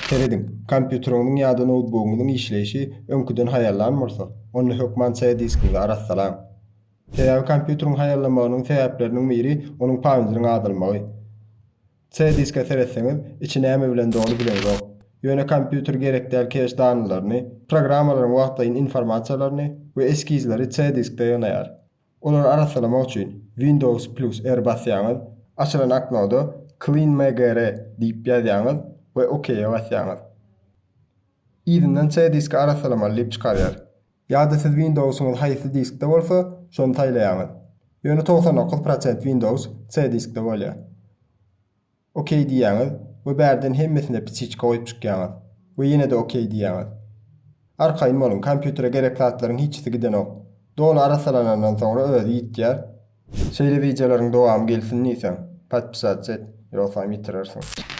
Serediň, kompýuteriňiziň ýa-da noutbugyňyzyň işleýşi öňküden haýallan bolsa, onda hökman C diskiňizi arassalaň. Sebäbi kompýuteriň haýallamagynyň sebäpleriniň biri onuň pamýetiniň azalmagy. C diske seretseňiz, içi näme bilen doly bileňzok. Ýöne kompýuter gerek däl keş danylaryny, programmalaryň wagtlaýyn informasiýalaryny we eskizleri C diskde ýygnaýar. Olary arassalamak üçin Windows plus R basýaňyz, açylan oknoda Clean-mgr diýip ýazýaňyz we OK-e basýaňyz. Yzyndan C diski arassalamaly diýip çykarýar. Ýa-da siz Windowsyňyz haýsy diskde bolsa, şony saýlaýaňyz. Ýöne 99 prosent Windows C diskde bolýar. OK diýýäňiz we bärden hemmesine psiçka goýup çykýaňyz we ýene-de OK diýýäňiz. Arkaýyn boluň, kompýutere gerek zatlaryň hiçisi gidenok. Doly arassalanandan soňra özi ýitýär. Şeýle wideolaryň dowamy gelsin diýseň, podpisatsa et, ýogsam ýitirersiň.